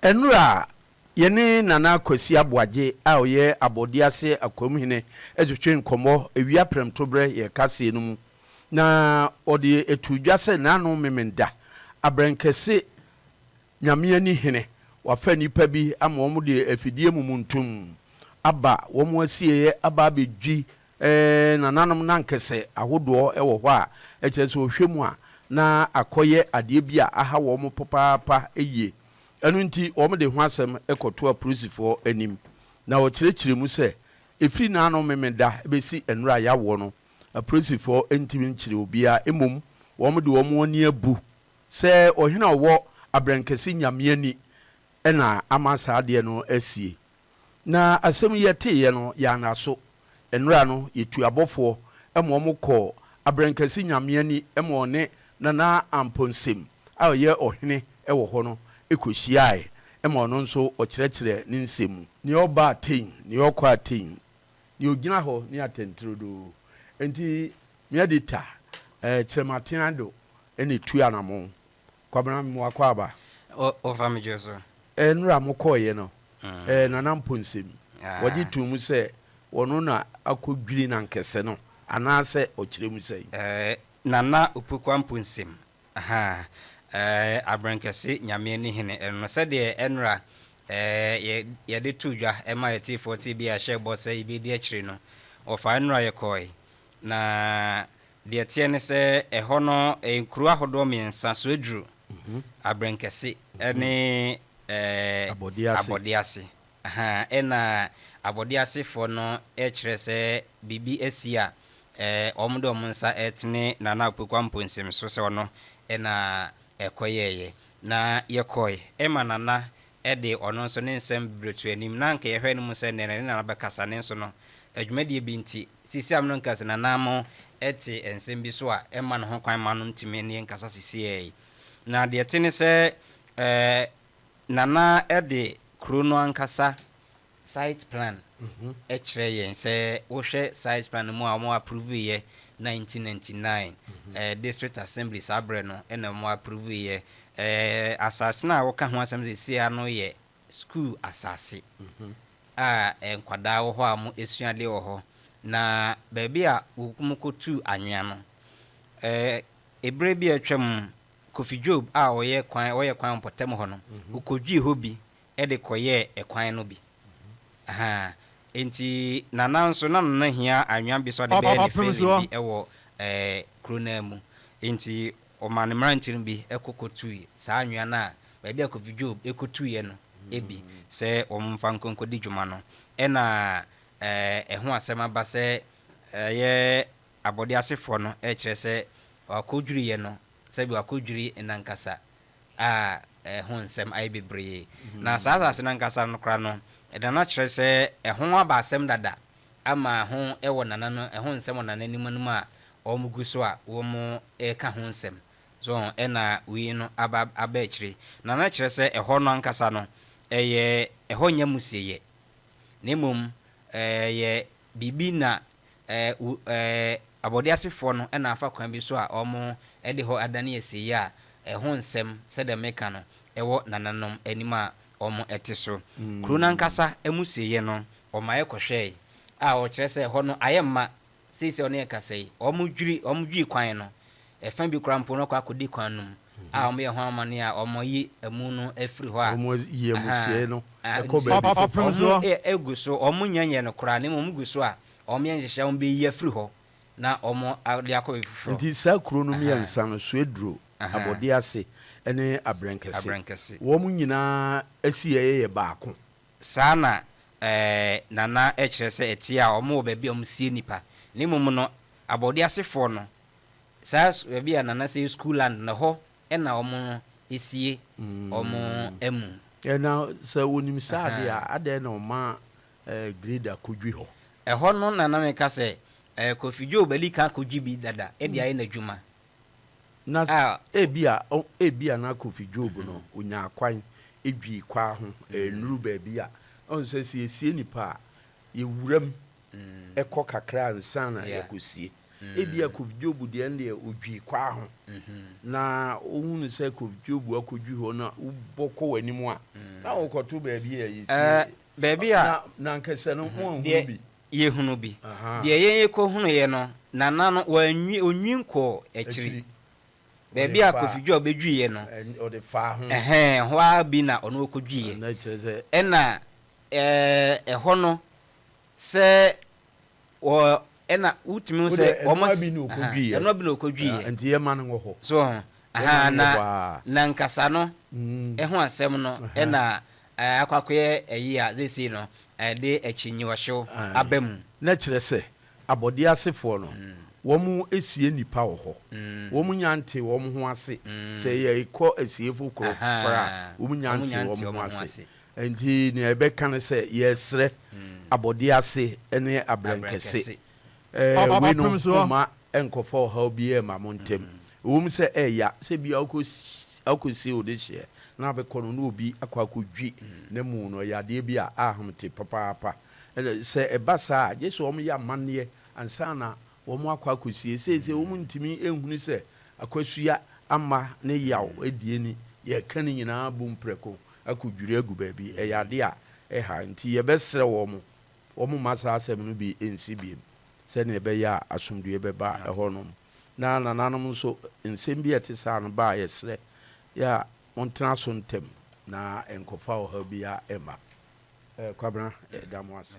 Ɛnora yɛne Nana Kwasi Aboagye a ɔyɛ Abɔdease Akwamhene twetwe nkɔmmɔ awia prɛmtoberɛ yɛ kaseɛ no mu, na ɔde too dwa sɛ n'ano Memenda Abrɛnkɛse Nyame ani hene, wafa nnipa bi ama wɔn de afidie mumuntum aba wɔn asieɛ aba abɛdwi nananom nankɛsɛ ahodoɔ wɔ hɔ a, ɛkyerɛ sɛ ɔhwɛ mu a na akɔyɛ adeɛ bi a aha wɔn papaapa yie. Ɛno nti wɔde ho asɛm kɔto apolisifoɔ anim, na wɔkyerɛkyerɛ mu sɛ ɛfiri naano Memeda bɛsi nnora a yɛawoɔ no, apolisifoɔ ntumi nkyere obiara, mmom wɔde wɔn ani abu sɛ ɔhene a ɔwɔ Abrɛnkɛse Nyame ani na ama saa adeɛ no asie. Na asɛm yi yɛteeɛ no yɛanna so. Nnora no yɛtuu abɔfoɔ ma wɔn kɔɔ Abrɛnkɛse Nyame ani ma ɔne Nana Amponsem a ɔyɛ ɔhene wɔ hɔ no kɔhyiaeɛ ma ɔno nso ɔkyerɛkyerɛɛ ne nsɛm mu. Nea ɔba atɛn, nea ɔkɔ atɛn, nea ɔgyina hɔ ne atɛntirodoo. Enti me editor, Kyerematen Addo na ɛtu anamon. Kwabena mema wo akwaaba. Wofa me dwo so. Nnora mo kɔeɛ no, Nana Mponsem, wɔgye too mu sɛ ɔno na akɔdwiri Nankɛsɛ no anaasɛ ɔkyerɛ mu sɛn? Nana Opoku Amponsem, Ahaa, Aberɛnkɛse Nyame ani hene ɛno no, sɛdeɛ ɛnora yɛde too dwa ma atiefoɔ tee bi a yɛhyɛɛ bɔ sɛ yɛbɛdi akyire no, wɔfaa ɛnora yɛkɔɔe. Na deɛ ɛteɛ ne sɛ ɛhɔ no nkuro ahodoɔ mmiɛnsa, Soaduru, Aberɛnkɛse ne Abɔdease. Ahaa, ɛna abɔdeasefoɔ no kyerɛ sɛ biribi asi a, wɔn de wɔn nsa retene Nana Opoku Amponsem so sɛ ɔno na ɛkɔyɛeɛ. Na yɛkɔe ma Nana de ɔno nso ne nsɛm bebree too anim. Na anka yɛhwɛ no mu sɛ nnɛ no ne Nana bɛkasa, nanso no dwumadie bi nti, seesei a me ne wo nkasa yi, Nana mo te nsɛm bi so a ɛmma no ho kwan mma no ntumi ne yɛn nkasa seesei yi. Na deɛ ɛte ne sɛ, Nana de kuro no ankasa site plan kyerɛ yɛn sɛ wohwɛ site plan no mu a wɔn approve yɛ 1999 district assembly saa berɛ no na wɔn approve yɛ. Asase no a woka ho asɛm seesei ara no yɛ school asase a nkwadaa wɔ hɔ a wɔsua adeɛ wɔ hɔ. Na baabi a wɔkɔtuu anwea no, ɛberɛ bi a atwam Kofi Job a ɔyɛ kwan ɔyɛ kwan wɔ mpɔtam hɔ no, okodwii hɔ bi de kɔyɛɛ kwan no bi. Ahaa. Enti Nana nso, na Nana hia anwea bi sɛ ɔde bɛyɛ ne filling bi wɔ kuro no ara mu. Enti ɔmaa ne mmeranteɛ no bi kɔ kɔtui saa anwea no a baabi a Kofi Job kɔtuiɛ no bi sɛ wɔmfa nkɔ nkɔdi dwuma no. Ɛna ɛho asɛm aba sɛ ɛyɛ abɔde asefoɔ no kyerɛ sɛ wakɔdwiriiɛ no sɛdeɛ wakɔdwiri n'ankasa a ɛho nsɛm ayɛ bebree. Na saa asase no ankasa no koraa no, Nana kyerɛ sɛ ɛho aba asɛm dada ama ho wɔ Nana no, ɛho nsɛm wɔ Nana anim anim a wɔgu so a wɔreka ho nsɛm. So ho? Ɛna wei no aba aba akyire. Nana kyerɛ sɛ ɛhɔ no ankasa no, ɛyɛ, ɛhɔ nyɛ amusieɛ, na mmom ɛyɛ biribi na Ɛɛ, ɛɛ, abɔde asefoɔ no na afa kwan bi so a wɔde hɔ adane asieeɛ a ɛho nsɛm, sɛdeɛ meka no, wɔ nananom anim a wɔte so. Kuro no ankasa amusieeɛ no, wɔma yɛkɔhwɛɛe, a wɔkyerɛ sɛ ɛhɔ no ayɛ mma. Seesei a wɔne yɛn rekasa yi, wɔdwiri, wɔdwiri kwan no, ɛfa bi koraa mpo no wɔakɔ akɔdi kwan no mu a wɔyɛ ho amanneɛ a wɔayi amu no afiri hɔ a, Wɔayi amusieeɛ no ahaa, kɔ nti baabi foforɔ. Wɔgu so, wɔnnya nyɛɛ no koraa, na mmom wɔgu so a Wɔyɛ nhyehyɛe a wɔbeyi afiri hɔ na wɔde akɔ baabi foforɔ. Nti saa kuro no mmiɛnsa no, Suaduro, Abɔdease ne Abrɛnkɛse, wɔn nyinaa asieɛ yɛ baako. Saa na Nana kyerɛ sɛ ɛteɛ a wɔwɔ baabi a wɔsie nnipa. Na mmom no, Abɔdeasefoɔ no, saa baabi a Nana sɛ school land no, ɛhɔ na wɔsie wɔn amu. Na sɛ wɔnim saa deɛ a, adɛn na wɔma Greda kodwi hɔ. Ɛhɔ no na na meka sɛ, Kofi Job adi kan akodwi bi dada de ayɛ n'adwuma. Na A. ebia, ebia na Kofi Job no, onyaa kwan dwii kwaa ho, ɛnnuru baabi a, ɔhu sɛ, sɛ yɛsie nnipa a, yɛwura mu kɔ kakra ansa na yɛakɔsie. Ebia Kofi Job deɛ no deɛ, ɔdwii kwaa ho. Na wohunu sɛ Kofi Job akɔdwi hɔ na wobɔ kɔ w'anim a, Na wokɔto baabi a Ɛɛ, yɛsie. baabi a. Na, na nkɛsɛ no, moanhunu Deɛ bi? yɛhunu bi. Ahaa. Deɛ yɛn yɛkɔhunuiɛ no, Nana no, wannwi, ɔnnwi nkɔɔ akyiri. Akyiri. Baabi Ɔde a faa. Kofi Dwa ɔbɛdwiiɛ no. Ɛn, ɔde faa ho. Ɛhɛn, ɛhɔ ara bi na ɔno ɔkɔdwiiɛ. Na kyerɛ sɛ. Ɛna, ɛɛ, ɛhɔ no, sɛ wɔ, ɛna wotumi hu Wo sɛ deɛ, wɔn ɛnoa as, bi na ahaa, ɔkɔdwiiɛ. ɛnoa bi na Ah, ɔkɔdwiiɛ. nti yɛmma no nwɔ hɔ. So ho? Yɛmma Ahaa, no nwɔ na, hɔ ara. na nkasa no Mm. ho asɛm no Ahaa. na ɛɛ, akɔ akɔyɛ ayi a seesei no ɛde akyinnyewɔhyew Ae. aba mu. Na kyerɛ sɛ, abɔdeɛ asefoɔ no, wɔn sie nnipa wɔ hɔ. Wɔn nya nte wɔn ho ase. Sɛ yɛrekɔ asie foforɔ koraa a, wɔn nya nte wɔn ho ase. Nti nea yɛbɛka ne sɛ, yɛresrɛ abɔdeɛ ase ne abrɛnkɛse. Ɛɛ, wei no, momma ɛnkɔfa ɔhaw biara mma mo ntam. Ɛwom sɛ ɛyɛ ya sɛ ebia wokɔsie wo dehyeɛ na abɛkɔ no na obi akɔ akɔdwi n'amu no, ɛyɛ adeɛ bi a ahomte papaapa. Sɛ ɛba saa a, gye sɛ wɔyɛ amanneɛ ansa na wɔakɔ akɔsie. Seesei wɔntumi nhunu sɛ Akosua ama ne yaw adie ni, yɛreka ne nyinaa abom prɛko akɔdwiri agu baabi. Ɛyɛ adeɛ a ɛha nti yɛbɛsrɛ wɔn, wɔmma saa asɛm no bi nsi bio sɛdeɛ ɛbɛyɛ a asomdwoeɛ bɛba ɛhɔnom. Na nananom nso, nsɛm bi a ɛte saa no ba a, yɛsrɛ yɛ a montena so ntɛm na ɛnkɔfa ɔhaw biara mma. Kwabena, yɛda mo ase.